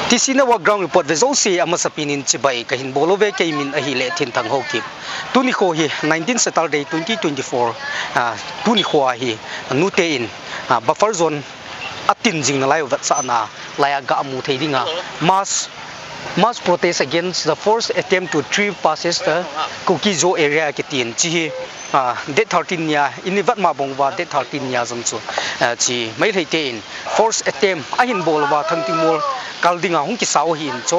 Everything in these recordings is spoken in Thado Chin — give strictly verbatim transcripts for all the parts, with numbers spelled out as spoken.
T C Network Ground Report ve jouse amasapen in chibai kahin bol uve, kei min ahile Thinthang Haokip. Tuni kho hi nineteen Saturday twenty twenty-four, ah, tuni kho hi nute in, ah, buffer zone atin jing nalai u vetsahna laiya ga mu thei dinga mass, mass protest against the forced attempt to repatriate the Kuki-Zo area kitin chi hi, ah, date thirteen nia, ini vat ma bang uva date thirteen nia jong chu, ah, chi Meitei te in forced attempt ahin bol uva Thangtingmol kal dinga hung kisa u ahin chu,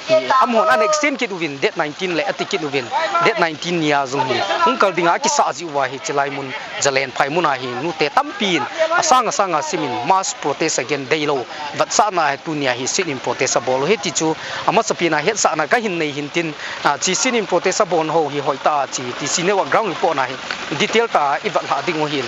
i, amahon ana extend kit uvin date nineteen le ati kit uvin date nineteen nia jong hi hung kal dinga akisa ji uva hi chilai mun Jalenphai mun a hi nute tampi in asang asang a simin mass protest against deilou vetsahna hi tunia hi sit-in protest abol u ahi ti chu amasapen a hetsahna kahin nei hin tin, ah, chi sit-in protest abol ho hi hoitah a chi T C Network Ground Report na hi detail tah a i vet lha ding u ahin.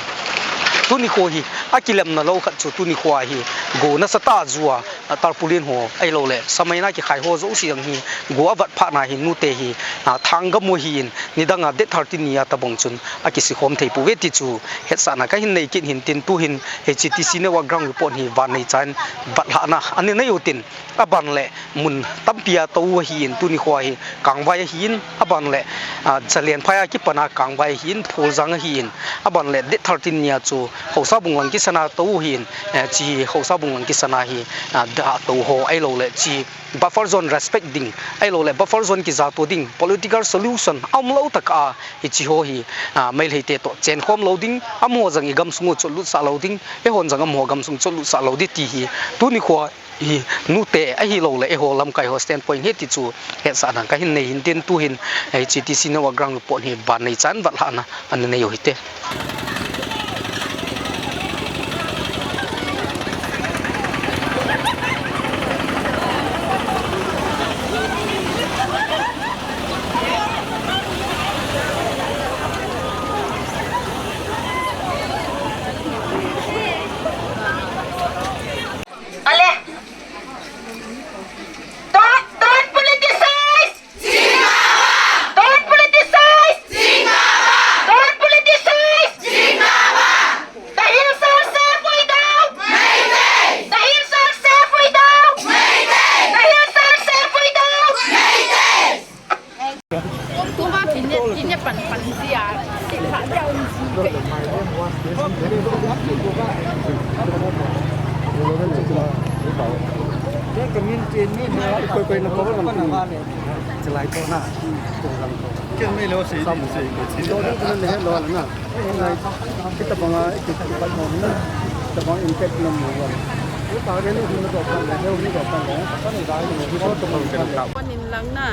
Tuni kho hi akilemna lou khat chu tuni kho a hi go nasatah a ju a, ah, tarpaulin ho ahilou le samaina kikhai ho jouse jong hi go avet phat na hi nute hi, ah, thangam u ahin nidang a date thirteen nia tabang chun akisikhom thei pouve ti chu hetsahna kahin nei kit hin tin tuhin H T C Network Ground Report hi vannei chan vet lhahna ana nei u tin aban le mun tampi a tou u ahin tuni kho a hi Kangvai ahin aban le, ah, Jalenphai a kipan a Kangvai ahin Pholjang ahin aban le date thirteen nia chu Haosa Bunglang kisan a tou u ahin, eh, chi Haosa Bunglang kisan a hi, ah, da tou ho ahilou le chi buffer zone respect ding ahilou le buffer zone kija to ding political solution aum lou tah a hi chi ho hi, ah, Meitei te toh chenkhom lou ding amaho jong i gamsung u chotlut sah lou ding eihon jong amaho gamsung chotlut sah lou ding ti hi tuni kho hi nute ahilou le eiho lamkai ho standpoint ahi ti chu hetsahna kahin nei hin tin tuhin H T C Network Ground Report hi vannei chan vet lhahna ana nei u hite. Ale. Don't, don't politicize! Don't politicize! Don't politicize! The Hill Song Sefwi down! The Hill Song Sefwi down! The Hill Song Sefwi down! Tuma kine, kine pan pan sia, si kha dia un si ke. Koi koi na ko na. Chilai to na. Ken me lo se, se, se. Lo na ne lo na. Kitabang a, kitabang a, kitabang impact na mo. Kitabang a, kitabang a. Panin lang na.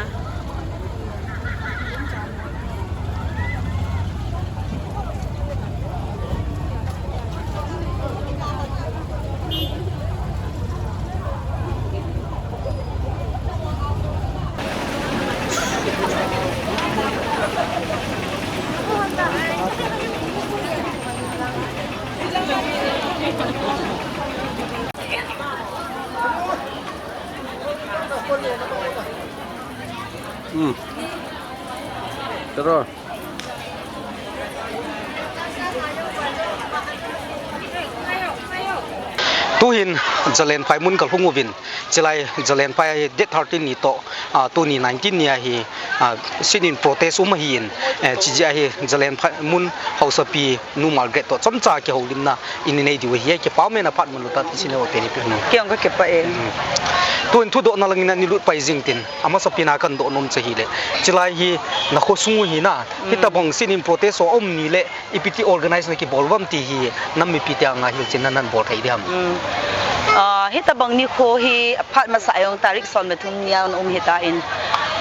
Hmm. Terus. Tuhin Jalenphai mun kalhung uvin, chilai Jalenphai a hi date thirteen ni toh, ah, tuni nineteen ni a hi, ah, sit-in protest um ahin, eh, chijeh a hi Jalenphai mun Haosapi Nu Margaret toh chomcha kihoulimna ini nei diu ahi, kipah mena phat mun luta ti sine open ipi nu. Kei jong kakipah e. Hmm. Tuhin thudohna langin ani lut pai jing tin, amasapen a kahin doh nom chu ahile, chilai hi na khosung u hi na, hitabang sit-in protest ho um ni le, ipi ti organize na kibol uvam ti hi, nam mipi te anga hilchenna nahin bol thei diam? Hmm. Ah, hitabang nikho hi phat masa a jong tarik som le thum nia um hita in,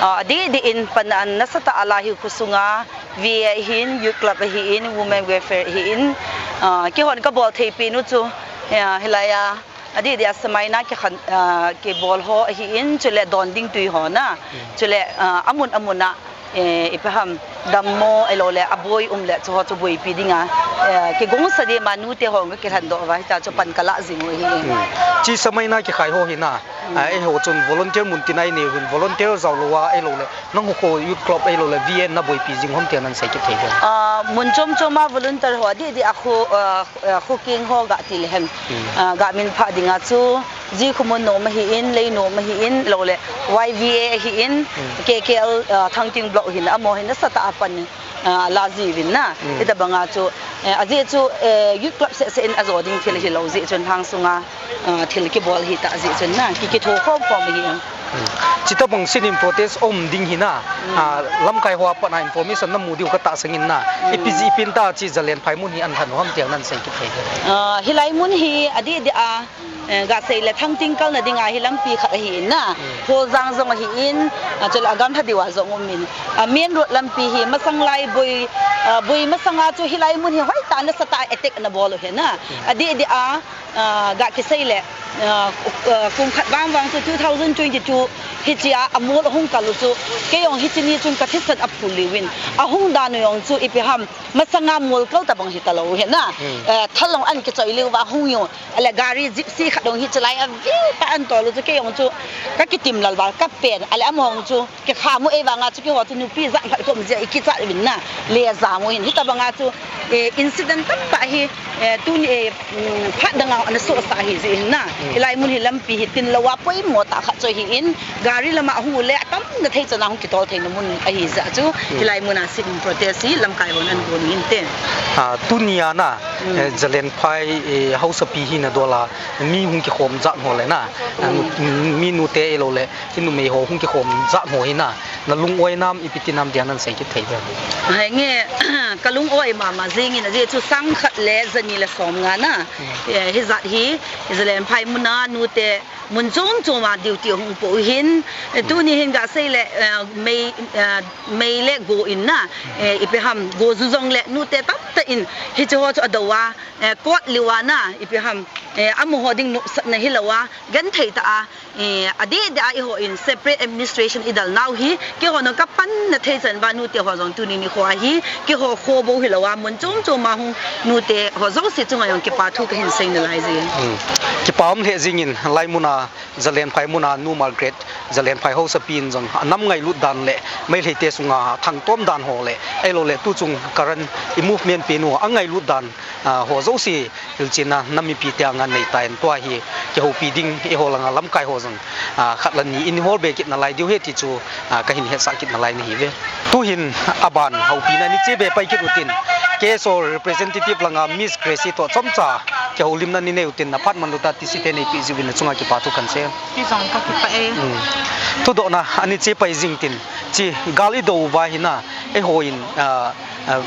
ah, adeh deh in pan an nasatah a la hi khosunga, V A ahin, Youth Club ahin, Women Welfare ahin, ah, keihon kabol thei pen u chu, ah, hilai a, adeh deh a samaina kikhan, ah, kibol ho ahin, chule don ding tui ho na, chule, ah, amun amun a, eh, ipi ham, dammo, ahilou le, aboi um le, chuho chu boipi dinga, eh, kigongsa ding ma nute ho ka kilhan doh uva, hitia chu pan ka la jing u ahi. Hmm. Chi samaina kikhai ho hi na, ah, eiho chun volunteer mun tin a inei uvin, volunteer jao lou a, ahilou le, nangho kho youth club ahilou le, V A na boipi jing hom tia nan sei kit thei ve. Ah, mun chom chom a volunteer ho, adeh deh a khu, ah, ah, khu keng ho ga ti le hen. Hmm. Ah, ga min pha dinga chu, Ji Khumun nom ahin, Lei nom ahin, lou le Y V A ahin, Hmm. K K L, ah, Thangting Block hin, amaho hin nasatah a pan, ah, la ji uvin na. Hmm. Hitabanga chu, eh, ajeh chu, eh, youth club seh seh in ajo ding thil hilou jeh chun hang sunga, ah, thil kibol hita jeh chun na, ki, kitho khom khom ahi. Hmm. Chutabang sit-in protest um ding hi na, Hmm. ah, lamkai ho a pat na information namu diu ka tahsan in na, Hmm. ipi jeh ipin ta chi Zalen phai mun hi ahin lhan u ham tia nan sei kit thei. Ah, hilai mun hi adeh deh a, Eh, ga sei le Thangting kalna dinga hi lampi khat ahin na. Hmm. Kholjang jong ahin, ah, chule agamla diu a jong um in. Ah, main road lampi hi masang lai boi, ah, boi masanga chu hilai mun hi hoitah nasatah a attack ana bol u ahi na. Hmm. Adeh deh a, ah, ga kisei le, ah, ah, kum khat vang vang chu two thousand twenty-two hichea amol ahung kal u chu. Kei jong hiche ni chun ka thisan aphul liu in. Ahung dan u jong chu ipi ham. Masanga mol kal tabang hita lou ahi na. Hmm. Eh, thal jong ana kichoi liu va hung u. Ahile gari Gypsy khat jong hi chulai a view ta ana tol u chu kei jong chu ka kitim lal val ka pen. Ahile amaho jong chu kikham u ei vanga chu keiho chu nupi jat khat kom jeh a i kichat uvin na. Le jam u hin hitabanga chu, eh, incident tamtah hi, eh, tuni, eh, um, phat danga ana sohsah ahi jeh hin na. Hmm. Hilai mun hi lampi hi tin lou a poimo tah khat chu ahin. Gari lama hung u le atamna thei chana hung kitol theina mun ahi jeh chu, Hmm. hilai muna sit-in protest hi lamkai hon ana bol u hinte. Ah, tunia na, Hmm. eh, Zalen phai, eh, haosapi hi nadol a, mi hung kikhom jat ho le na, Hmm. mi nute ahilou le, hi numei ho hung kikhom jat ho hi na, nalung oi nam ipi ti nam tia nan sei kit thei ve. Henge, kalung oi mama jing in ajeh chu sang khat le jani le som nga na, Hmm. eh, hijat hi, Zalen phai muna nute, Mun chom chom a duty hung po u hin, eh, tuni hin ga sei le, eh, mei, eh, mei le go in na, eh, ipi ham go ju jong le nute tamtah in hiche ho chu adou a, eh, court liu a na, ipi ham, eh, amaho ding nopsahna hilou a, genthei tah a, eh, adeh deh a eiho in separate administration idal nau hi, keiho jong ka panna thei chan uva nute ho jong tuni nikho a hi, keiho kho bou hilou a, mun chom chom a hung nute ho jouse chunga jong kipa thu kahin sei nalai jin. Hmm. Kipa um lheh jing in, lai muna Zalen phai muna Nu Margaret, Zalen phai haosapi in jong anam ngailut dan le Meitei te sunga thangtom dan ho le, ahilou le tuchung current i movement pen u angailut dan, ah, ho jouse hilchetna nam mipi te anga nei tan tua hi kihoupi ding eiho langa lamkai ho jong, ah, khat le ni in hol be kit nalai diu ahi ti chu, ah, kahin hetsah kit nalai nahi ve. Tuhin aban houpina nei che be pai kit u tin, K S O representative langa Miss Gracie toh chomcha kihoulimna nei nei u tin, na phat man u ta ti site neipi jiu vin na chunga kipa thu kan sei. Kei jong ka kipah e. Hmm. Thudohna anei che pai jing tin, chi gal i dou uva hi na, eiho in, ah, ah,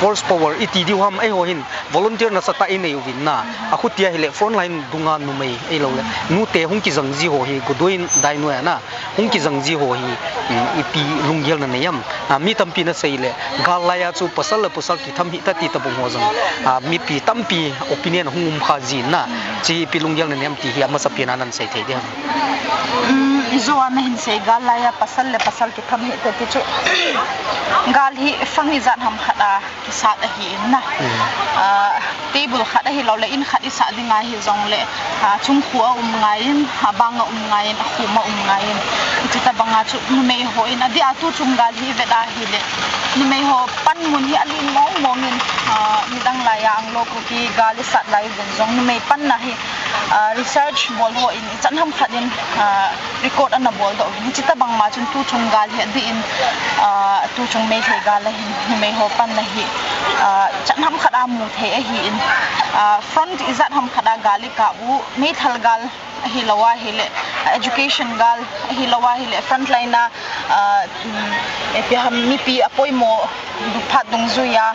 force power i ti diu ham, eiho hin volunteer nasatah i nei u vin na. A khutia hile front line dunga numei ahilou le, nute hung kijang ji ho hi, Godoi dai noi a na, hung kijang ji ho hi, um, ipi lunggel na nei am. Ah, mi tampi na sei le, gal lai a chu pasal le pasal kitham hih ta ti tabang ho jong, ah, mipi tampi opinion hung um kha jin na, chi ipi lunggel na nei am ti hi amasapen a nan sei thei diam. Um, i jo a na hin sei gal lai a pasal le pasal kitham hih ta ti chu, gal hi fang ijat ham khat a kisat ahi in na. Hmm. Ah, table khat ahilou le, in khat i sah ding ahi jong le, ah, chung khu a um ngai in, a bang a um ngai in, a khum a um ngai in. Chuti tabang a chu numei ho in, adeh a tuchung gal hi i vet a hile, numei ho panmun hi alen mong mong in, ah, nidang lai a Anglo Kuki gal i sat lai uvin jong numei panna hi, ah, research bol ho in ichan ham khat in, ah, record ana bol doh uvin. Hichi tabang ma chun tuchung gal hi adih in, ah, tuchung Meitei gal a hin numei ho panna hi, ah, chan ham khat a mu thei ahi in, ah, front ijat ham khat a gal i kap u, meithal gal ahilou ahile, ah, education gal ahilou ahile, frontline a, ah, um, ipi ham mipi apoimo phat dungjui a,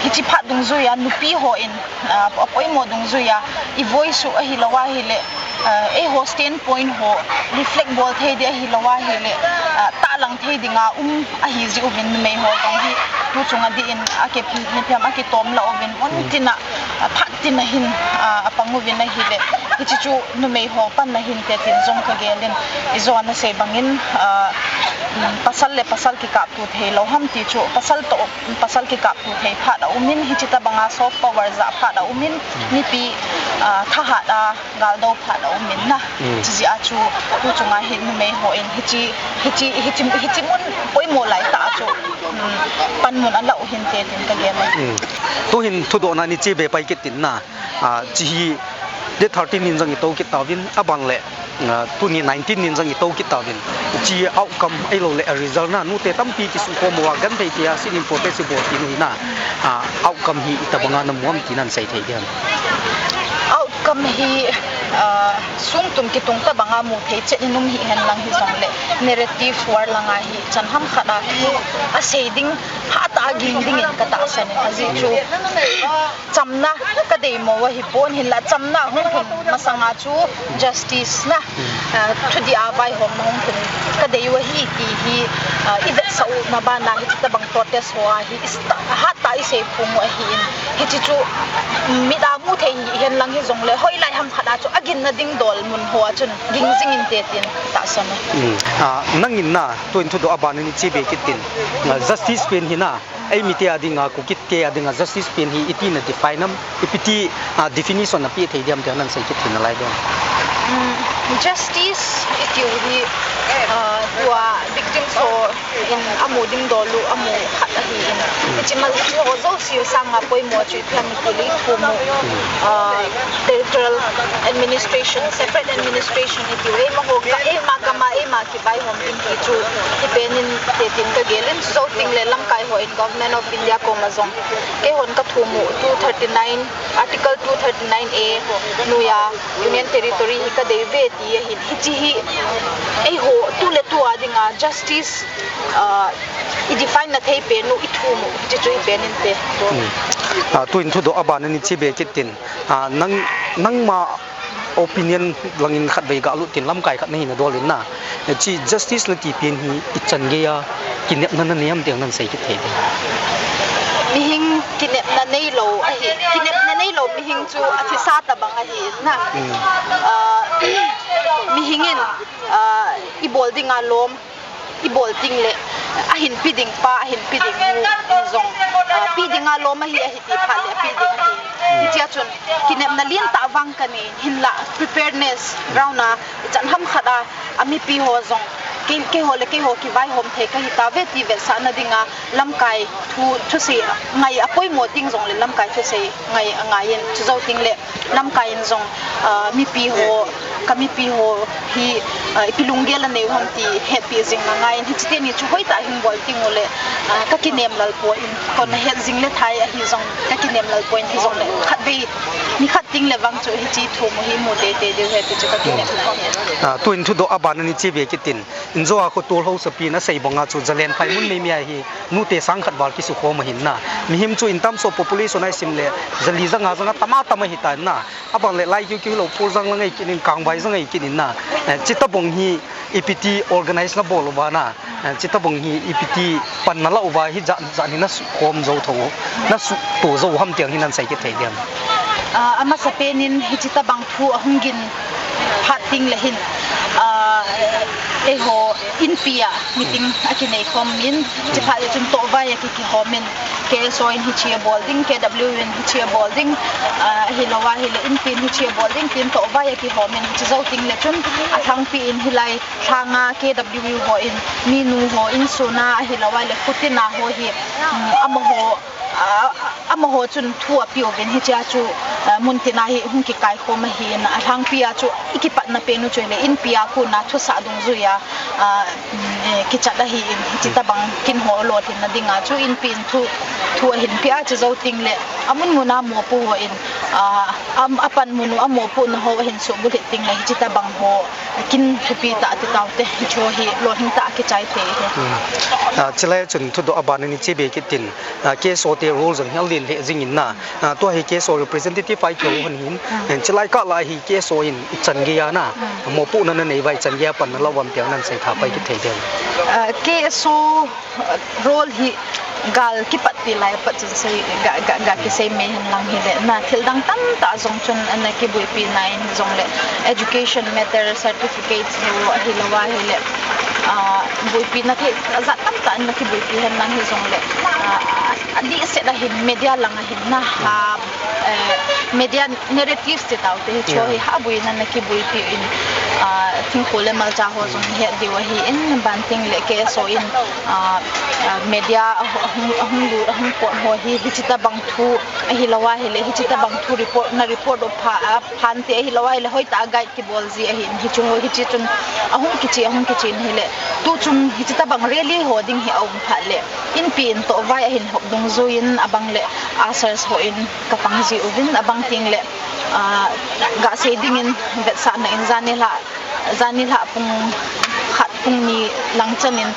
hichi phat dungjui a, nupi ho in, ah, apoimo dungjui a, i voice u ahilou ahile, ah, eiho standpoint ho reflect bol thei ding ahilou ahile, ah, tahlang thei dinga um ahi jeh uvin numei ho jong hi tuchung adih in aki, ipi ham akitom lou uvin, mun tin a, ah, phat tin a hin, ah, apang uvin ahile, Hiche chu numei ho panna hinte tin jong kagel in, ijo nasei bangin, ah, um, pasal le pasal kikaptu thei lou ham ti chu, pasal toh, pasal kikaptu thei phat aumin, hiche tabanga soft power jah phat aumin, mipi, ah, thahat a, galdou phat aumin na. Mm. Chujeh a chu, tu chunga hi numei hon, hiche, hiche, hiche, hiche mun poimo laitah a chu, um, panmun alah u hinte tin kagel e. Mm. Tuhin thudohna ni chebe pai kit tin na. Ah, hiche hi date thirteen nin jong itou kit tauvin, aban le, ah, tuni nineteen nin jong itou kit tauvin. Hiche outcome ahilou le a result na, nute tampi kisukhom uva, genthei tia sit-in protest ibol tin u hi na, ah, outcome hi itobanga namu ham ti nahin sei thei diam? Outcome hi, ah, sungtum kitung tobanga mu thei chet in um hihen lang hijongle, narrative war langa hi chan ham khat a, asei ding, hatah a ging dingin katahsan in, ajeh chu, chamna kadei mo ahipon, hinlah chamna hung lhun masanga chu justice na, ah, thudih a vaihomna hung lhun kadei u ahi ti hi, ah, ivetsah u na bana hiche tabang protest ho a hi, ista-, hatah a isei phong u ahin. Hiche chu, mm, mit a mu thei hihen lang hijongle, hoilai ham khat a chu aginna ding dol mun ho a chun ging jing inte tin tahsan e. Mm. Ah, nangin na, tuin thudoh abana ni chebe kit tin, ah, justice pen hi na, eimite a dinga, Kukite a dinga justice pen hi iti na define am, ipi ti, ah, definition napeh thei diam ti nahin sei kit thei nalai diam? Mm, justice itiu hi, ah, tua victims ho in amu ding dol u, amu khat ahin. Hiche ma, hiche ho jouse sanga poimo chu ipi ham itile ithum u, ah, territorial administration, separate administration itiu, eima ho ga, eima gam a, eima kivaihom ding ti chu, hipen inte tin kagel in, chujou tengle lamkai hon Government of India koma jong, keihon kathum u two thirty-nine, Article two thirty-nine A noiya Union Territory hi kadei uve ti ahin, hiche hi eiho tu le tu a dinga justice, ah, idefine na thei pen u, ithum u, hiche chu hipen inte. Hmm. Ah, tuin thudoh abana ni chebe kit tin, ah, nang, nangma opinion langin khatvei galut tin lamkai khat nahina dol in na. Hiche justice nati pen hi ichan geiya kinepna nanei am ti nahin sei kit thei diam? Mihing kinepna neilou ahi, kinepna neilou mihing chu athisa tobang ahi na. Hmm. Ah, mihing in, ah, ibol dinga lom, ibol tengle, ahin pe ding pa, ahin pe ding nu in jong, ah, pe dinga lom ahi, ahi ti phat le ape ding ahi. Hichea chun, kinepna lentah vang kanei, hinlah preparedness ground a, ichan ham khat a, amipi ho jong, kei, keiho le keiho kivaihom thei kahi tauve ti vetsahna dinga, lamkai thu, thusei ngai apoimo teng jongle, lamkai thusei ngai angai in, chujou tengle, lamkai in jong, ah, mipi ho, kamipi ho hi, ah, ipi lunggel anei u ham ti hetpeh jing angai in, hiche teni chu hoitah a hin bol teng ule, ah, kakinem lel poi, kona het jing le thei ahi jong, kakinem lel poi, hijongle khatvei, nikhat tengle vang chu hiche thum u hi imu teitei diu ahi ti chu kakinem lel ahi. Ah, tuin thudoh abana ni chebe kit tin, Injo a khotol haosapin asei banga chu Zalen phai mun meimei a hi nute sang khat val kisukhom ahin na. Mihem chu in terms of population a isim le, jali janga janga tama tama ahitan na. Abang le Laikipia hilou, Pulzang lang ahi kit in, Kangvai jong ahi kit in na. Eh, chuti tobang hi ipi ti organize nabol uva na. Eh, chuti tobang hi ipi ti pan nalah uva hi jat jat hi nasukhom jou thou, nasuhto jou ham ti hi nahin sei kit thei diam? Ah, amasapen in hiche tobang thu ahung gin phat tengle hin, ah, eiho Inpi a meeting akinei khom in, hiche phat le chun tohvai a ki, kihom in, K S O in hiche abol ding, K W U in hiche abol ding, ah, ahilou ahile Inpi in hiche abol ding tin tohvai a kihom in, hiche jou tengle chun alhangpi in hilai lhanga K W U ho in, minu ho insung a ahilou ahile khutin a ho hi, um, amaho, ah, amaho chun thu apeuvin, hichea chu, ah, muntin a hi hung kikaikhom ahin, alhangpi a chu ikipatna pen u chu ahile Inpi a kona thusah dungjuia, ah, eh, kichat ahin, hiche tobang kin ho lolhinna dinga chu Inpi in thu, thu ahin pea, chujou tengle amun mun a mopo ho in, ah, am, apanmun u, amopohna ho ahin subulhit tengle hiche tobang ho kin thupi tah ti taute, hiche hi lolhing tah a kichai thei ahi. Hmm. Ah, chulai chun thudoh abana ni chebe kit tin, ah, K S O te role jong hi alen lheh jing in na. Ah, tua hi K S O representative a ikihou hon hin. Hmm. Eh, chulai kah lai hi K S O in ichan geiya na, hmm, mopohna nanei uva ichan geiya pan nalah uvam ti nahin sei tha pai kit thei diam? Ah, K S O, ah, role hi gal kipat ti lai pat chun sei ga, ga, ga kisei mai hen lang hile na thil dang tamtah jong chun ana kibuipi na in jong le education matter certificate ho ahilou ahile, ah, buipi na thei ajat tamtah ana kibuipi hen lang hi jong le, ah, adihset ahin media lang ahin na ha, eh, media narratives ti tau te hi chu hi ha buina na kibuipi in, ah, thingkol le malcha ho jong het diu ahi in ban ting le K S O in, ah, ah, media ahung, ahung lu, ahung pon ho hi hichi tabang thu ahilou ahile hichi tabang thu report na report o pha, ah, phan te ahilou ahile hoitah guide kibol ji ahin hichu ho hichi chun ahung kichi, ahung kichi in hile tu chung hichi tabang rally ho ding hi aum phat le inpi in toh vai ahin hop dungjuiyin abang le ushers ho in kapang ji uvin abang ting le, ah, gasei dingin vetsahna in janhi lah, janhi lah pung khat pung ni lang chan in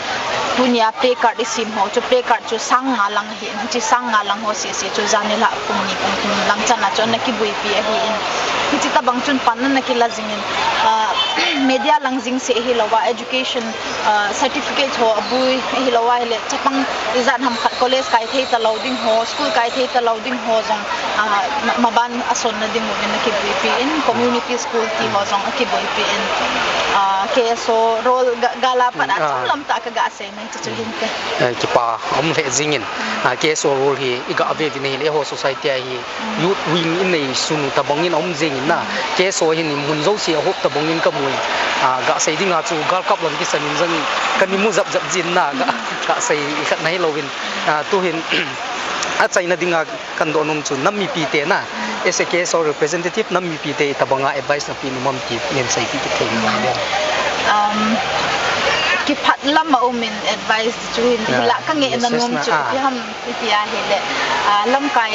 tunia play card isem ho chu play card chu sang nga lang ahi in hichi sang nga lang ho sisi chu janhi lah pung ni pung thum lang chan a chu ana kibuipi ahi in hichi tabang chun pan ana kila jingin, ah, media lang jing se ahilou a education, ah, certificate ho abui ahilou ahile chapang ijat ham khat college kai thei talou ding ho school kai thei talou ding ho jong, ah, ma, maban asonna ding uvin akibuipi in community school ti ho jong akibuipi in, ah, K S O role ga, gal a pat a chomlam tah kaga sei mai chu chu hin te. Eh, kipa um lheh jingin, ah, K S O role hi iga ve vin ahile eiho society a hi youth wing in nei sun tabang in um jingin na K S O hin mun jouse a hop tabang in kamu in, ah, gasei ding a chu galkap lang kisan in jong kani mu jap jap jin na ga, gasei khat nahi louvin, ah, tuhin achaina dinga kadoh nom chu nam mipi te na, as a K S O representative nam mipi te tabang a advice nape nom am ti nen seipi kithei na. Um, kiphat lam a um in advice chu hin, ah, hilah kangai na nom chu, ah, ipi ham iti ahile, ah, lamkai,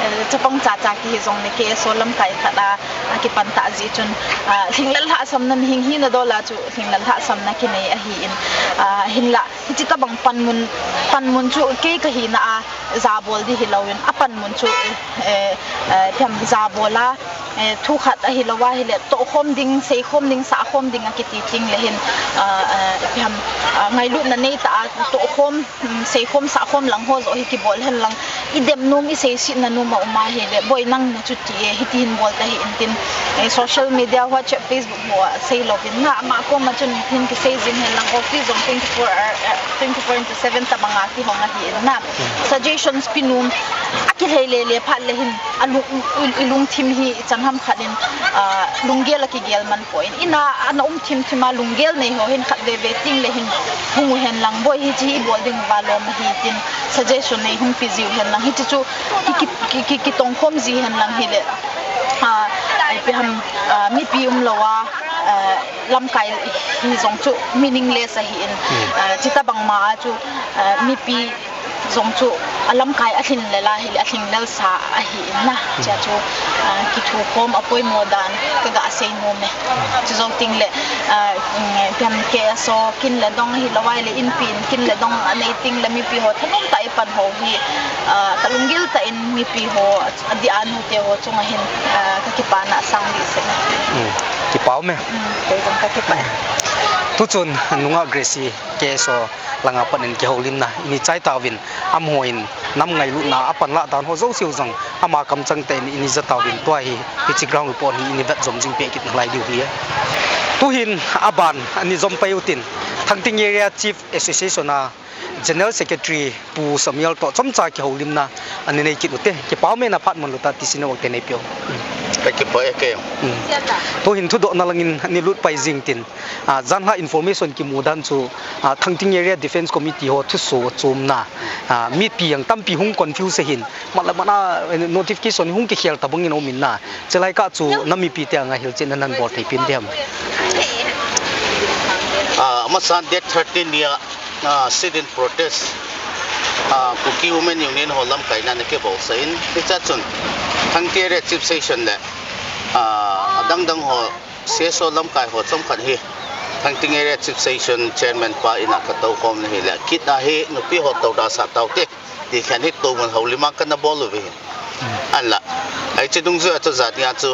eh, chapang chacha kihi jong le K S O lamkai khat a, ah, kipan tah jeh chun, ah, lhinglel lhahsamna mihing hina dol a chu lhinglel lhahsamna kinei ahi in, ah, hinlah hichi tabang panmun, panmun chu kei kahina a jabol ding hilou in apanmun chu, eh, eh, eh, ipi ham jabol a, eh, thu khat ahilou ahile tohkhom ding, seikhom ding, sahkhom ding akiti ting le hin, ah, eh, ipi ham, ah, ngailutna nei tah a tohkhom, um, seikhom sahkhom lang ho joh hi kibol hen lang, idem nom, iseisetna nom a um ahile, boi nang na chu ti e, hiti hin bol tahih in tin, eh, social media, WhatsApp, Facebook ho a sei louvin na, ama koma chun hin kisei jing hen lang, office jong twenty-four hour, eh, twenty-four into seven tabang a kihong ahi in na. Suggestions pe nom, akilhei lele phat le hin, alung, i, ilungthim hi ichan ham khat in, ah, lunggel akigel man poi. Ina, ana um thim thim a lunggel nei ho hin khat veve ting le hin hung u hen lang, boi hichi hi ibol ding uva lom ahi tin suggestion nei hung pe jiu hen lang. Hichi chu ki, ki, ki, ki, kitongkhom ji hen lang hile, ah, ipi ham, ah, mipi umlou a, ah, lamkai hi jong chu meaningless ahi in, ah, chuti bang ma a chu, ah, mipi jong chu alamkai alhinglel a hile alhinglel sa ahi in na. Chia chu, ah, kithukhom apoimo dan kaga sei nom e. Chujou ting le, ah, mm, ipi ham K S O kin le dong ahilou ahile inpi in kin le dong anei ting le mipi ho thanom tah a ipan ho hi, ah, kalunggel tah in mipi ho adeh a nute ho chunga hin, ah, kakipana sang dih seh. Hmm. Kipa um e. Hmm, kei jong kakipah e. Tuchun nungah Gracie K S O langa pat in kihoulimna ini chai tauvin, amaho in nam ngailutna a panlah dan ho jouse u jong ama kamchang tah in ini ja tauvin, tua hi hiche ground report hi ini vet jom jing peh kit nalai diu ahi. Tuhin aban ani jom pai utin, Thangting Area Chief Association a General Secretary Pu Samuel toh chomcha kihoulimna ani nei kit ute. Kipa um e, na phat mun lou tah T C Network te nei peh u. Kakipah e kei. Hmm. Tuhin thudohna langin ani lut pai jing tin, ah, janhi a information kimu dan chu, ah, Thangting Area Defence Committee ho thusoh chomna, ah, mipi jong tampi hung confuse ahin, mat le mat a, eh, notification hung kikhel tabang in um in na. Chulai kah chu nam mipi te anga hilchetna nabol thei pen ding ham? Ah, amasan date thirteen nia, ah, sit-in protest, ah, Kuki Women Union ho lamkaina ana kibol sah in, hiche chun Thangting Area Chief Session le, ah, adang dang ho C S O lamkai ho chomkhat hi Thangting Area Chief Session Chairman pa in a katoukhom na hile, kit a hi nupi ho toudal sah taute ti khen hi tumun houlim a kana bol uve. Ahinla, hiche dungjui a chu jat nia chu,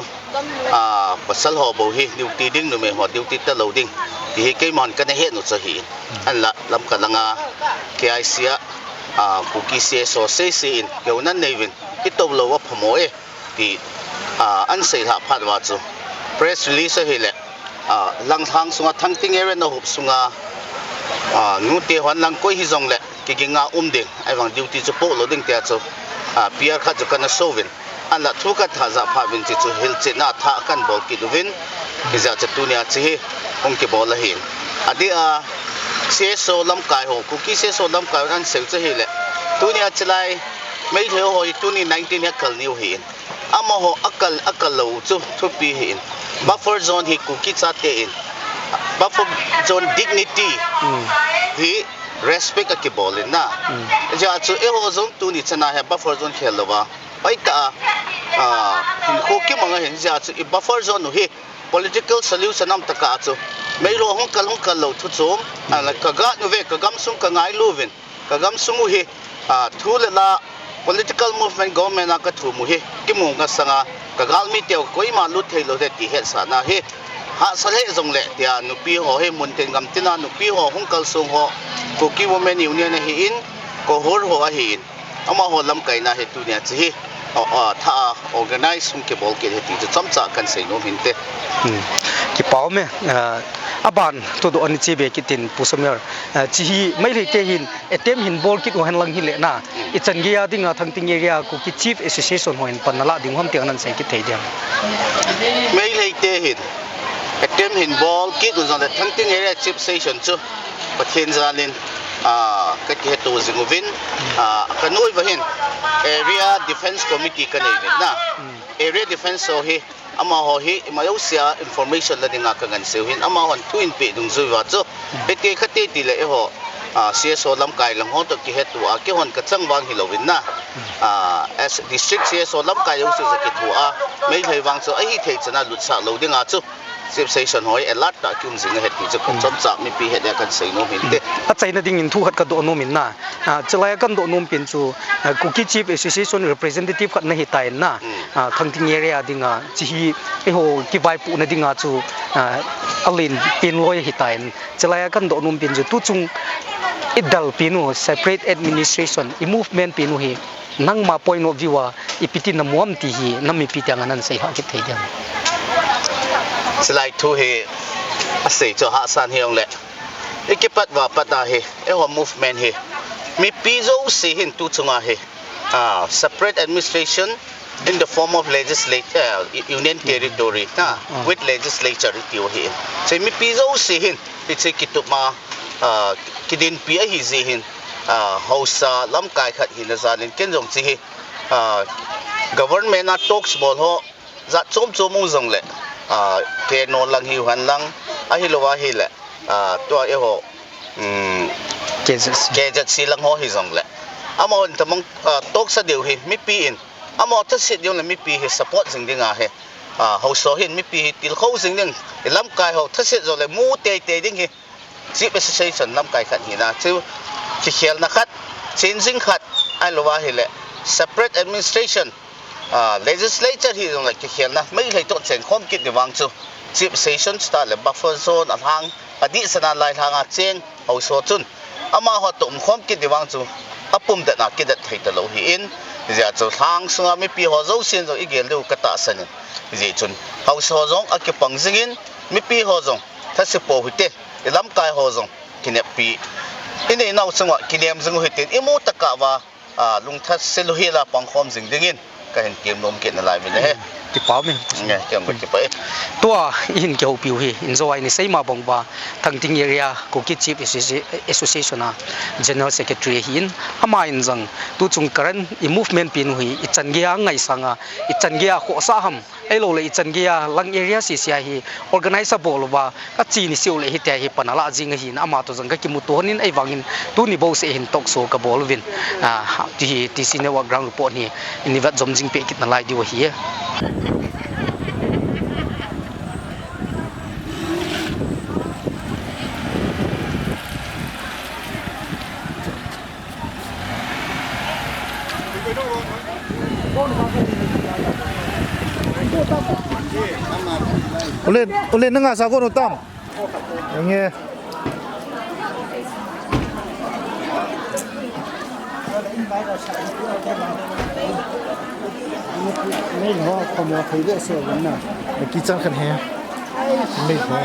ah, pasal ho bou hi duty ding, numei ho duty talou ding. Ti hi keiman kana het u chu ahi in. Ahinla lamkai langa K I C a, ah, Kuki C S O sei sei in, keu nan nei uvin, i tou lou a phamo e, ti, ah, an sei lhah phat uva chu. Press release ahile, ah, Langthang sunga Thangting area na huop sunga, ah, nute hon lang koi hijongle, kiginga um ding, ahivang duty chu poh lou ding tia chu, ah, P R khat chu kana so uvin. Ahinla thu kathah jah phat uvin hiche chu hilchetna thah kabol kit uvin, hijeh a chu tunia hiche hi hung kibol ahin. Adeh a C S O lamkai ho, Kuki C S O lamkai hon an sei u chu ahile, tunia hiche lai Meitei ho hi tuni nineteen hi akal niu ahin. Amaho akal, akal lou chu thupi ahin. Buffer zone hi Kuki chate in, buffer zone dignity Hmm. hi respect akibol in na. Hmm. Hijeh a chu eiho jong tuni chana hi buffer zone khel louva, hoitah a, ah, hinkho kimang ahin, hijeh a chu i buffer zone u hi political solution aum tah a chu Meitei ho hung kal, hung kal lou thu chu, ah, ka guard uve, ka gamsung ka ngailu uvin, ka gamsung u hi, ah, thu le la political movement government a ka thum u hi kimu ngasanga ka galmi teu koima lut thei lou ahi ti hetsahna hi hahsa lheh jongle tia nupi ho hi mun tin gam tina nupi ho hung kalsong ho Kuki Women Union ahin, KOHUR ho ahin, amaho lamkaina hi tunia hiche hi, ah, ah, thah a organize hung kibol kit ahi ti chu chomcha kan sei nom hinte. Hmm. Kipa um e, ah, aban thudoh ana che be kit in Pu Samuel, ah, hiche hi Meitei te hin attempt hin bol kit u hen lang hile na, i chan gei a dinga Thangting area Kuki Chief Association ho hin pan na lah ding ham ti ana sei kit thei diam? Meitei te hin attempt hin bol kit u jongle Thangting area Chief Association chu Pathen jalin, ah, ka kihetto jing uvin, ah, ka noiya hin Area Defence Committee ka nei uvin na. Hmm. Area Defence ho hi, amaho hi ima jousea information la dinga ka ngansei u hin, amahon thu in peh dungjui uva chu, hiti khati tile eiho, ah, C S O lamkai lang ho toh kihetto a, keihon ka chang vang hilou in na. Ah, as district C S O lamkai jouse jong kitho a, Meitei vang chu ahithei chan a lutsah lou dinga chu Chief Association ho hi alert tah a kium jing ahi ti chu ka chomcha mipi het dia kan sei nom hinte. Achaina dingin thu khat ka doh nom in na. Ah, hiche lai a kan doh nom pen chu, ah, Kuki Chief Association representative khat na hitan na. Hmm. Ah, Thangting area dinga, hiche hi eiho kivaipohna dinga chu, ah, alen pen loi ahitan. Hiche lai a kan doh nom pen chu tuchung i dal pen u, separate administration, i movement pen u hi, nangma point of view a, ipi ti na mu am ti hi, na mipi te anga ana sei hah kit thei diam? Hiche lai thu hi asei chu hahsa ahi jongle, i kipat uva pat a hi, eiho movement hi, mipi jouse hin tuchunga hi, ah, separate administration in the form of legislature, uh, union territory, na, ah, with legislature, i tiu hi. Hiche mipi jouse hin, hiche kitup ma, ah, kidinpi ahi jeh hin, ah, haosa lamkai khat hina jalin ken jong hiche hi, ah, government a talks bol ho, jat chom chom um jongle, ah, K N O lang hiu hen lang, ahilou ahile, ah, tua eiho, um, K Z C. K Z C lang ho hijongle. Amahon tamang, ah, talks a diu hi, mipi in. Amaho thaset jongle mipi hi support jing ding ahi. Ah, haosa ho hin mipi hi tilkhou jing ding. I lamkai ho thaset jongle mu teitei ding hi. Chief Association lamkai khat hina chu, kikhelna khat, changing khat, ahilou ahile, separate administration, ah, legislature hijongle kikhelna, Meitei toh chengkhom kit ding vang chu, Chief Association chuteng le buffer zone a lhang, adeh sana lai lhanga cheng, haosa ho chun, amaho toh umkhom kit ding vang chu, apum det na kidet thei talou ahin, hijeh a chu lhang sunga mipi ho jousen jong i gel diu ka tahsan in, hijeh chun, haosa ho jong akipang jingin, mipi ho jong, thase pou hite, i lamkai ho jong kineppi, i neinau chunga kinem jing u hitin, i mu tah uva, ah, lungthase louhel a pangkhom jing dingin, ka hin tem nom kit nalai uvin ahi. Hmm, kipa um e. Nge, kei jong ka kipah e. Tua i hin kihoupiu hi, in jo a i seima bang uva, Thangting Area Kuki Chief Associ-, Association a General Secretary ahin, ama in jong, tuchung current i movement pen u hi, i chan gei a ngaisang a, i chan gei a khohsah ham, ahilouleh i chan gei a lang area sese a hi organize abol uva, achi ni seh uleh hitia hi pan alah jing ahin, ama toh jong ka kimuto hon in ahivangin tuni bouseh hin talk show ka bol uvin. Ah, ti hi T C Network ground report hi in i vet jom jing peh kit nalai diu ahi. Ule, ule nanga sa ko no tam. Enge. Mei ho khomo thei behseh uvin na. Kichang khan he. Mei ho.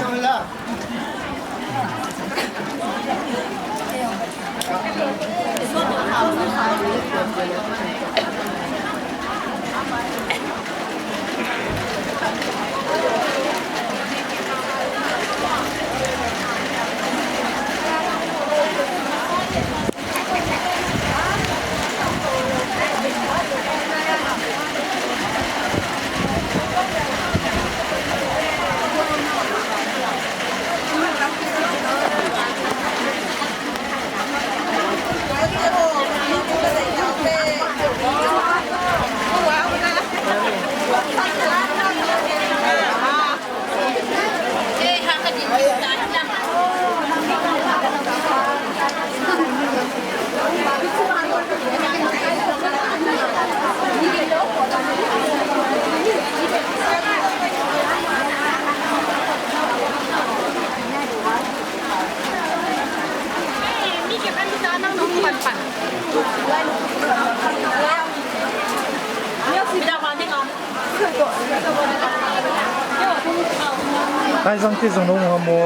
Ai, jong ti jong nung ha mo.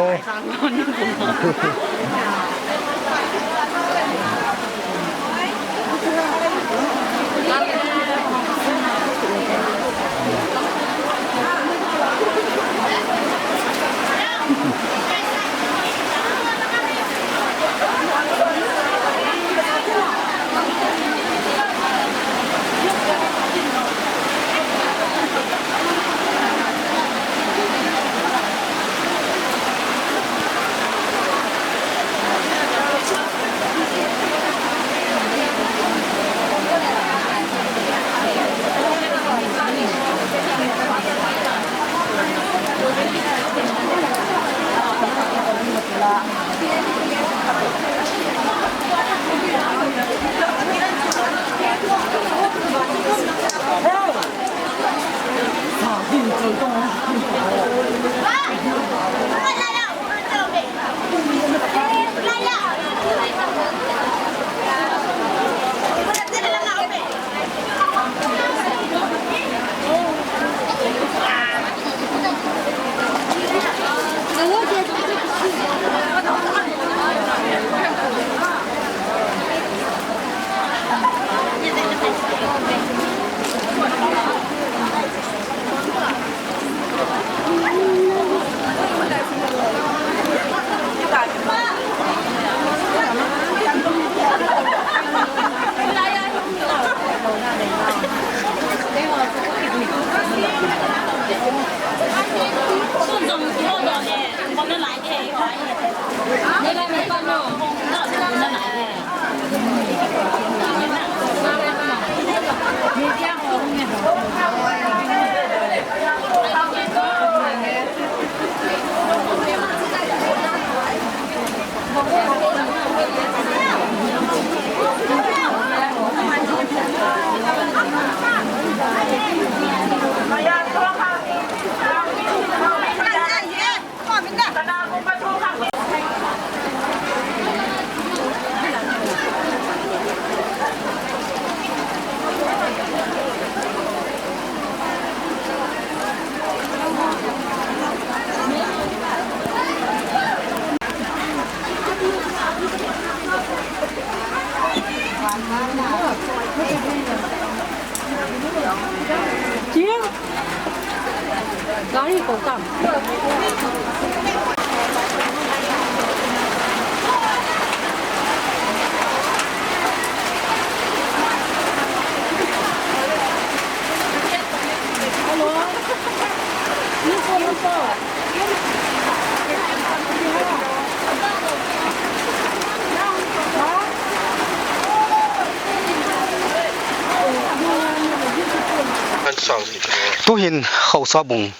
Gari ko kam. Tuhin Haosa bung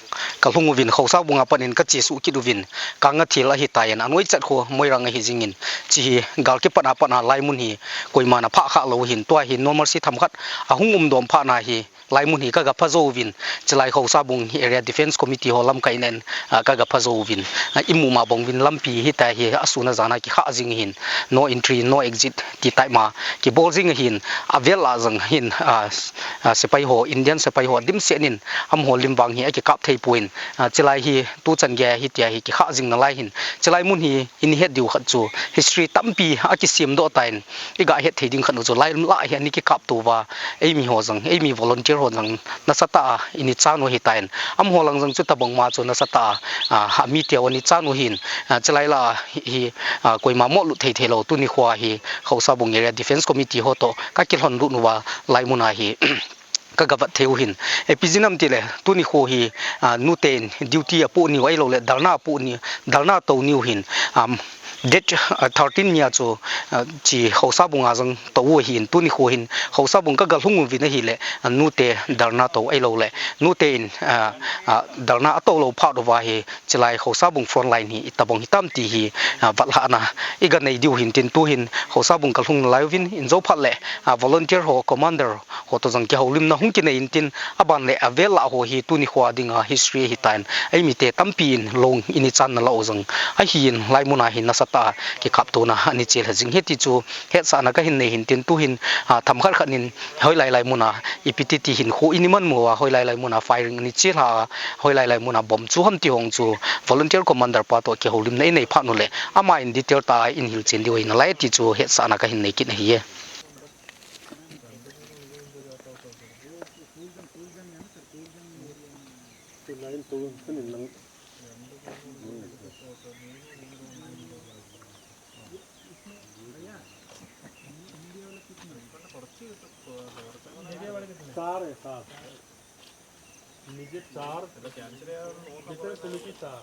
Kalhung uvin, Khosa bunga panin kachesuh kit uvin, kanga thil ahitan, anoichat kho Moirang ahi jingin, chihi gal kipat a pat a laimun hi koiman aphah kha lou hin, tua hi normalcy themkhat ahung umdom phat na hi, laimun hi kaga pha jouvin, chilai Khosa bung hi Area Defence Committee ho lamkai nen, ah, kaga pha jouvin, ah, imu ma bang uvin lampi hitia hi asun ajan a kikha jing hin, no entry, no exit ti type ma kibol jing hin, avel a jang hin, ah, ah, sepai ho, Indian sepai ho dimset in, amaho lim vang hi akikap thei pon, ah, chilai hi tuchan gei hitia hi kikha jing nalai hin, chilai mun hi, Ihet diu khat chu history tampi akisem doh tan, iga het thei ding khat nu chu laimun lah hi ana kikap tou va, eimi ho jang, eimi volunteer ho jang nasatah a ichan u ahitan, amaho lang jang chu tabang ma chu nasatah a, a, amite u ana chan u hin, a, chilai lah a hi, hi, a, koima moh lut thei thei lou, tuni khoa hi Khosa bung Area Defence Committee ho toh kakilhon lut uva laimun a hi, kaga vet thei u hin. Ipi jeh ham tile, tuni kho hi, ah, nuten duty apoh niu ahilou le, dharna apoh niu, dharna atou niu hin, um, date, ah, thirteen nia chu, ah, chi Khosa bung a jang tou u hin, tuni kho hin, Khosa bung kaga lhung uvin ahile, ah, nute dharna tou ahilou le, nuten, ah, ah, dharna atou lou phat uva hi, chilai Khosa bung front line hi, itabang hitam ti hi, ah, vet lhahna, iga nei diu hin tin tu hin, Khosa bung kalhung nalai uvin, injo phat le, ah, volunteer ho, commander, ho toh jang kihoulimna hung kinei intin, aban le avel lah ho hi tuni khoa dinga history ahitan, eimite tampi in long ichan nalou jang ahin, laimun a hin nasatah a kikap tona ana chel jing ahi ti chu hetsahna kahin nei hin tin tu hin, ah, themkhat khat in hoilai lai mun a ipi ti ti hin kho iman mu a, hoilai lai mun a firing ana chel a, hoilai lai mun a bomb chu ham ti hong chu volunteer commander pa toh kihoulimna inei phat u le, ama in detail tah a eihil chen diu ahi nalai ti chu hetsahna kahin nei kit ahi e. चार है, चार। नीचे चार, भीतर से नीचे चार।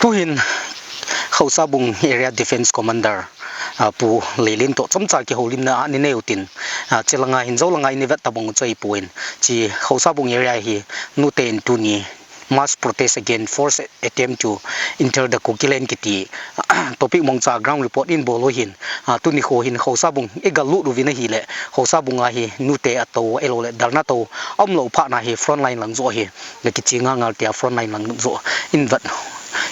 Tuhin Khosa bung Area Defence Commander, ah, Pu Leilin toh chomcha kihoulimna ana nei u tin, ah, chilanga hin jou langa ina vet tabang u chu ahipon, chi Khosa bung area hi nuten tuni mass protest against force attempt to enter the Kukiland kiti topic mongcha ground report in bol u hin, ah, tuni kho hin Khosa bung iga lut uvin ahile, Khosa bung a hi nute atou ahilou le dharna tou aum lou phat na hi front line lang joh hi ga kichi ngal ngal tia front line lang joh in vet,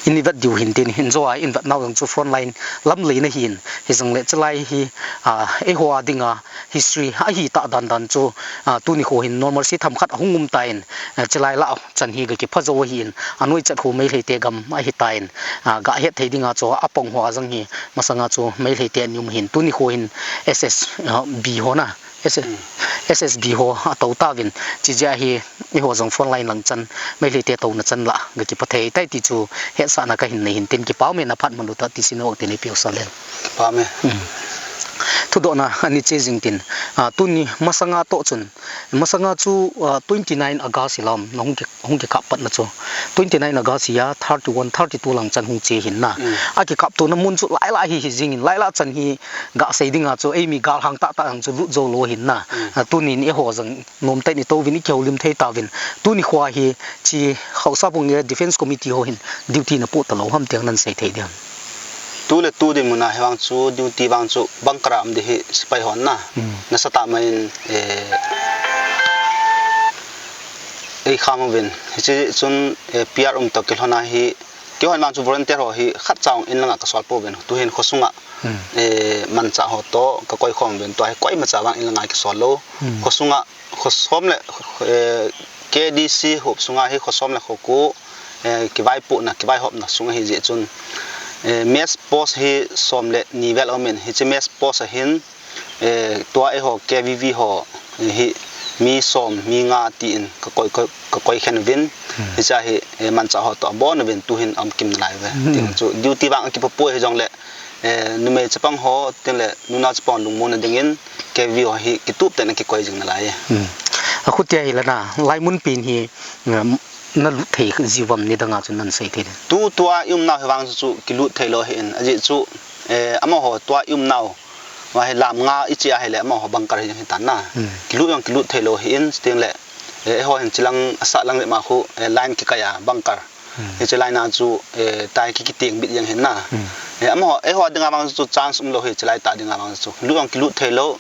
in vet diu hin tin hin joh a in vet nau jong chu front line lam lei na hin, hijong le chilai hi, ah, eiho a dinga history ahi ta dan dan chu, ah, tuni kho hin normalcy themkhat ahung um tan, ah, chilai lah chan hi ga kipha jou ahin, anoichat kho Meitei te gam ahitan, ah, ga het thei dinga chu apang ho a jong hi, masanga chu Meitei te ni um hin, tuni kho hin S S, ah, B ho na, S S, S S B ho atou tauvin, chi jeh a hi, eiho jong front line lang chan, Meitei te touna chan lah, ga kipha thei tai ti chu, hetsahna kahin nei hin tin kipa um e na phat malu ta ti sin o tin ipi u sa len. Pa me. Hmm. Thudohna, ani che jing tin, ah, tuni masanga toh chun, masanga chu, ah, twenty nine August hi lam, na hung ki hung kikap patna chu. Twenty nine August hi a thirty one, thirty two lang chan hung che hin na. Mm. Akikap tona mun chu lailah hi hi jingin, lailah chan hi ga sei dinga chu, eimi galhang tah tah ang chu lut jou lou hin na. Mm. A, tunin eiho jong nomtah in itouvin, ikihoulim thei tauvin. Tuni khoa hi chi Khosa bung Area Defence Committee ho hin duty na poh talou ham ti ang nan sei thei diam. Tu le tu dinmun a hi vang chu, duty vang chu bunker a um ding hi sepai hon na. Hmm. Nasatah mai in, eh, ei kham uvin. Hiche chun, eh, P R um toh kilhon a hi, kihon vang chu volunteer ho hi khat cha ong in langa kasol pouvin. Tuhin khosunga, hmm, eh, manchah ho toh kakoi khom uvin. Tua hi koimacha vang in langa kisol lou. Hmm. Khosunga, khosom le, eh, K D C hop sunga hi khosom le khoku, eh, kivaipohna, kivaihopna sung ahi jeh chun, eh, mess post hi som le ni vel aumin, hiche mess post ahin, eh, tua eiho K V V ho, eh, hi mi som, mi nga tin kakoi, koi, kakoi khen uvin, Hmm. hiche hi, eh, manchah ho toh abon uvin tuhin aum kim nalai uve. Hmm. Tin chu duty vang akipopoi hijongle, eh, numei chapang ho, tin le nunao chapang lungmonna dingin, K V V ho hi kitup tah in akikoi jing nalai e. Hmm. Akhutia hi lana, laimun pen hi, um, nalut thei jiu vem nidanga chu nahin sei thei dem? Tu tua i umnau hi vang chu kilut thei lou ahin, ajeh chu, eh, amaho tua i umnau, va hi lam nga i chi ahile amaho bunker hi jong hitan na. Hmm. Kilut jong kilut thei lou ahin, tin le, eh, eiho hin chilang asah lang le ma khu, eh, line kikai a bunker. Hmm. Hiche line a chu, eh, tai ki, kiteng bit jeng hin na. Hmm. Eh, amaho, eiho dinga vang chu chance umlou hi, hiche lai tah dinga vang chu. Lut jong kilut thei lou.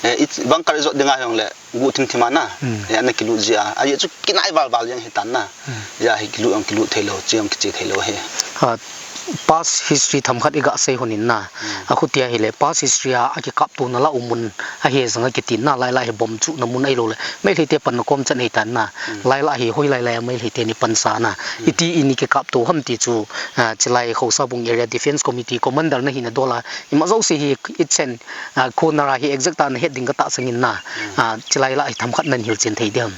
Eh, i, bunker i jot dinga jongle, guh thim thim a na. Hmm. Eh, ana kilut jia. Ajeh chu kinai val val jeng hitan na. Hmm. Hijeh a hi kilut jong kilut thei lou, che jong kiche thei lou hi. Ha, past history themkhat i gasei hon in na. Hmm. Akhutia hile, past history a, akikaptona la um mun, ahe jeng a kitin na, lai lai hi bomb chuhna mun ahilou le. Meitei te panna kom chan hitan na. Hmm. Lai lai hi hoilai lai a Meitei te ni pansa na. Hmm. Iti in i kikapto ham ti chu, ah, chilai Khosabung Area Defence Committee Commander nahina dol a, ima jouse hi i chen, ah, corner a hi exact a nahet ding katahsan in na. Hmm. Ah, chilai lah hi themkhat nahin hilchen thei dem?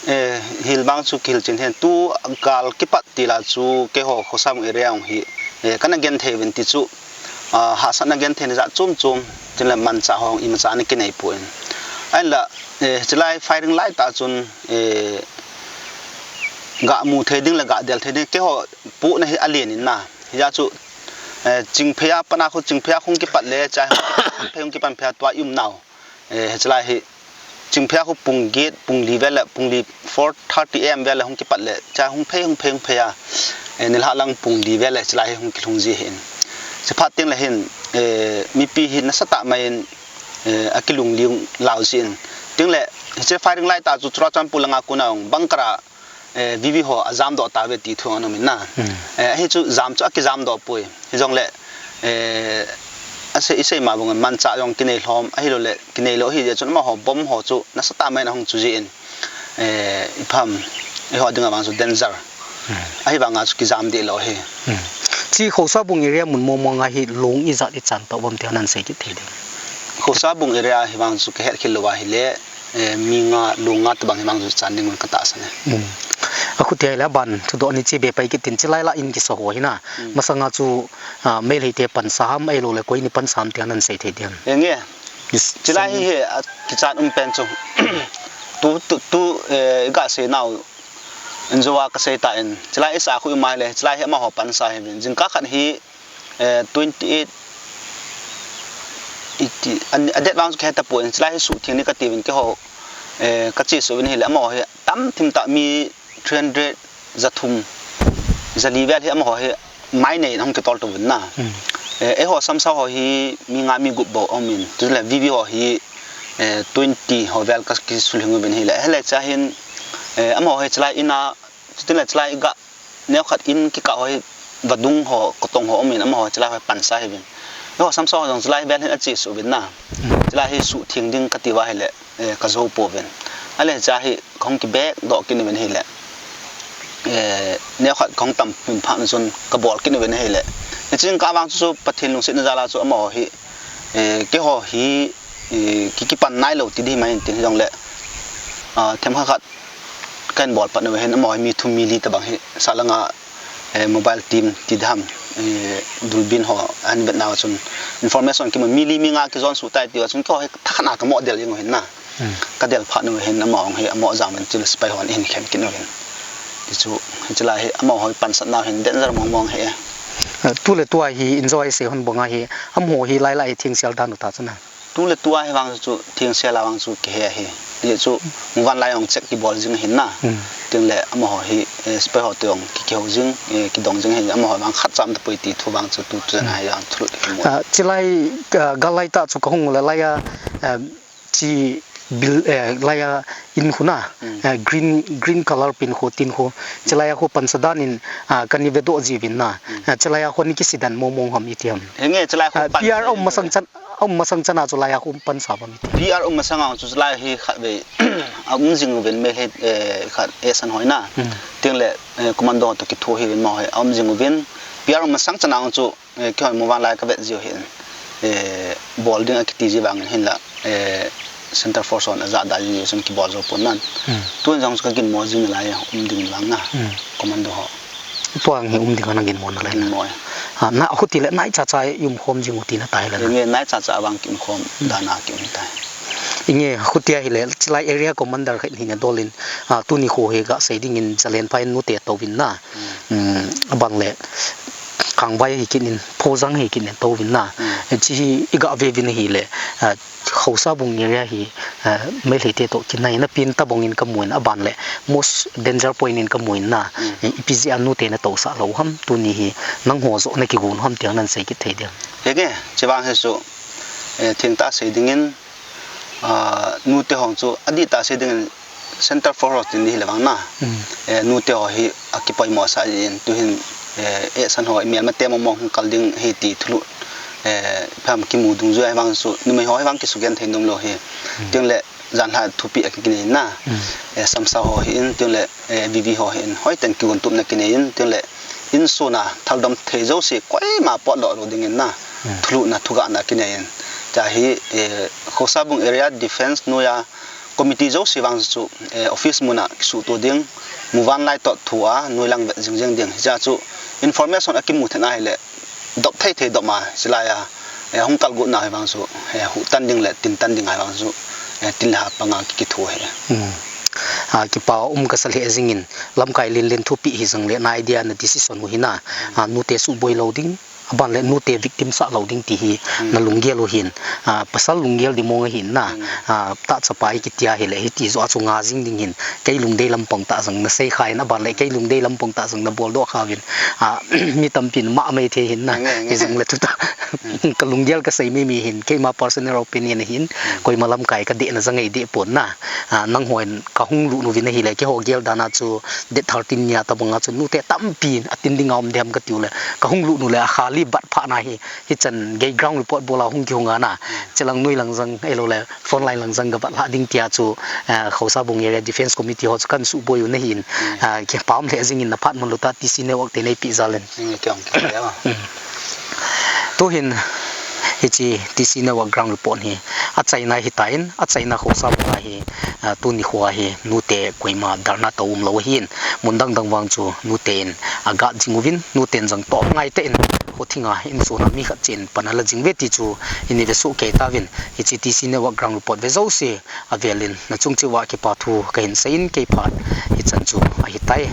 Eh, hil vang chu kihilchen hen. Tu gal kipat til a chu keiho Khosabung area hung hi, eh, kana genthei uvin ti chu, ah, hahsatna gentheina jat chom chom, tin le manchah ho imacha ana kinei poi. Ahinla, eh, chilai firing lai tah chun, eh, gamu thei ding le gadel thei ding, keiho pohna hi alen in na. Hijeh chu, eh, Chingphei a pat a khu, Chingphei a hung kipat le, chai hung kipan phei, hung kipan phei a tua i umnau. Eh, hichelai hi, Chingphei a khu pung get, pung li vel le, pung li four thirty A M vel le hung kipat le, cha hung phei, hung phei, hung phei a. Eh, nilhah lang pung li vel le, hichelai hi hung kilhung ji ahin. Chuphat teng le hin, eh, mipi hi nasatah mai in, eh, akilungling lau ji in. Teng le, hiche firing lai tah chu Churachandpur langa kona hung bunker a, eh, V V ho ajam doh tauve ti thu ana um in na. Hmm. Eh, ahi chu jam chu akijam doh poi. Hijongle, eh, asei, isei ma bang in manchah jong kinei lhom, ahilou le, kinei lou ahi jeh chun amaho bomb ho chu nasatah mai in ahung chu ji in, eh, ipi ham, eiho dinga vang chu danger. Hmm. Ahivanga chu kijam deh lou ahi. Hmm. Chi Khosabung area mun mong mong a hi lung ijat ichan tah uvem ti nahin sei kit thei dem? Khosabung area hi vang chu kahet khel lou ahile, eh, mi nga, lung nga tobang hi vang chu chan ding un katahsan e. Hmm. Akhutia hile aban thudoh ni che be pai kit in, chilai lah in kisa ho hi na. Hmm. Masanga chu, ah, Meitei te pansa ham ahilou le koi ni pansa ham ti nahin sei thei dem? Henge. Yes. Chilai hi, hi, ah, kichat um pen chu. Tu, tu, tu, eh, i gasei nau. Injo a kasei tan. Chilai i sa khu i mai le, chilai hi amaho pansa ahiuvin. Jingkah khat hi, eh, twenty eight, iti, a, a date vang chu kahe tapon, chilai hi suhtheng ni kati uvin keiho, eh, kache suh uvin ahile, amaho hi tam thim tah mi three hundred, ja thum, ja li vel hi amaho hi mai nei in ahung kitol to uvin na. Hmm. Eh, eiho Samsao ho hi mi nga mi gup bou aum in, chule V V ho hi, eh, twenty ho vel ka kisulhing uvin ahile. Ahile cha hin, eh, amaho hi chilai in a, chutin le chilai ga, neokhat in kikah ho hi vadung ho, kotong ho aum in amaho chilai ho pansa ahiuvin. Eiho Samsao ho jong chilai vel hin ache suh uvin na. Hmm. Chilai hi suhtheng ding kati uva ahile, eh, kajou pouvin. Ahile cha hi kahung kibek doh kit uvin ahile. Eh, neokhat kahung tam pin phat chun kabol kit uvin ahile. Hiche jingkah vang chu, chu Pathen lungsetna jal a chu amaho hi, eh, keiho hi, eh, ki, kipan nailou ti ding mai in tin hijongle, ah, themkhat khat kahin bol pat uva hin amaho hi mi thum mi li tobang hi sahlanga, eh, mobile team ti ding ham, eh, durbin ho ahin vet nauva chun information kimu mi li mi nga kijon suh tai tiuva chun keiho hi thakhat na kamoh del jeng u ahin na. Hmm. Kadel phat uva hin amaho hi amoh jang uvin chule sepai hon ahin khen kit uvin. Ti chu, hiche lai hi amaho hi pansatna hin danger mong mong ahi. Ah, tu le tua hi enjoy sei hon banga hi, amaho hi lai lai thengsel dan u ta chu na. Tu le tua hi vang chu thengsel a vang chu kihe ahi. Hijeh chu, vanlai jong check kibol jing ahin na. Hmm. Tin le amaho hi, eh, sepai ho toh jong ki, kihou jing, eh, kidong jing ahi, amaho vang khat cham tapoi ti thu vang chu tu, tu jana hi vang thu kimu. Ah, chilai, ah, gal lai tah chu kahung le lai a, eh, chi bil, eh, lai a in khu na, Hmm. eh, green, green color pen khu, tin khu. Chilai a khu pansa dan in, ah, kana vedoh jiuvin na. Hmm. Ah, chilai a khu ana kisi dan mong mong ham iti ham? Henge, chilai khu Ah, pan P R um masang chan, A um masang chana chu laiya khu um pan sa bam iti. P R um masang a chu lai hi khat vei a um jing uvin Meitei, eh, khat, eh, san hoi na. Hmm. Tin le, eh, commando to kitho hi vin ma hoi a um jing uvin. P R um masang chana chu, eh, kihoi mo van lai ka vet jiu hin. Eh, bol ding a kiti ji vangin hin la, eh, Center Force hon a ja da ji sun kibol jo pon nan. Hmm. Tun jong chu ka ginmo jing lai um ding vang na. Hmm. Commando ho. Puang hi um ding ana ginmo na lai na. Ginmo. Ha, na khuti le nai cha cha i um khom jing u ti na tai la na. Nge nai cha cha vang ki um khom, hmm, dana ki um tai. Inge khutia hi le chilai area commander khat hi na dolin, ah, tuni khu hi ga sei dingin Zalen pha in nute to vin na. Hmm. Hmm, abang le Kangvai hi kinin, Phojang hi kinin to vin na. Hmm. Chi hi i ga ve vin hi le, ah, Khosabung area hi, eh, Meitei te to kinai na pin tabong in ka muin aban le most danger point in ka muin na, mm, i, ipi jeh a nute na to sa lo ham tuni hi nangho jo na kigon ham tiang nan sei kit thei diam. Henge, chivang hi chu, eh, thengtah sei dingin, ah, nute hong chu adih tah sei dingin Center Force tin ni hi le vang na. Mm. Eh, nute ho hi a kipoimo sa in tuhin, eh, eh, san ho i mel ma te mong mong kal ding hi ti thulu, eh, pham kimu dungjuia hi vang chu, numei ho hi vang kisugenthei nom lou hi. Hmm. Tin le, janhi thupi a kikinei na. Hmm. Eh, Samsa ho hi in, tin le, eh, V V ho hi in, hoi ten kigon tupna kinei in, tin le, insung a thaldom thei jouse, koima potdoh lou dingin na. Hmm. Thulhuhna thugahna kinei in. Tia hi, eh, Khosabung Area Defense noiya, committee jouse vang chu, eh, office mun a kisuhto ding, muvanlai to thu a, noilang vet jing jing ding. Hicha chu information a kimu thei na hi le, dop thei thei dop ma, silai a, eh, hung kalgot na hi vang chu, eh, huhtan ding le, tintan ding a hi vang chu, eh, tin le ha panga ki, kithu hi. Hmm. Ah, kipa um ka sa le jingin, lamkai len len thupi hi jong le, na idea na decision u hi na, ah, nute suboi lou ding, aban le nute victim sa lou ding ti hi, hmm, na lunggel u hin, ah, pasal lunggel di mong hin na, hmm, ah, ta chapa hi kitia hi le, hiti jo a chu nga jing ding hin, kei lungdei lampang ta jong na sei kha in, aban le kei lungdei lampang ta jong na boldoh kha vin, ah, mi tampin ma mai thei hin na, nge, nge, hi jong le tuta, hmm, ka lunggel ka sei mi mi hin, keima personal opinion hin, hmm, koima lamkai ka deh na jong ei deh pon na, ah, nangho in ka hung lut nu vin ahi le, keiho gel dan a chu, date thirteen nia tabang a chu nute tampi a tin ding a um dem ka tiu le, ka hung lut nu le, a khali bat pha na hi, hichan gei ground report bol a hung kihung a na, hmm, chilang noi lang jong, ei lou le, front line lang jong ka bat lha ding tia chu, eh, Khosabung Area Defense Committee ho chu kan suboi u na hin, hmm, eh, kipa um le jingin na phat mun lut a T C Network te nei pi jal in. Hmm, kiong, kiong, ya. Hmm. Tuhin, hichi T C Network ground report hi, achaina hi tain, achaina Khosabung a hi, ah, tuni khoa hi, nute koima dharna to um lou hin, mun dang dang vang chu, nute in, a gat jing uvin, nute in jong to ngai te in, kho thinga, insung a mi khat chin, pan a la jing ve ti chu, in i ve su kei ta vin, hichi T C Network ground report ve jouse, a velin, na chung cheh uva kipa thu, ka hin sei in, kei phat, hichan chu, ahi tai.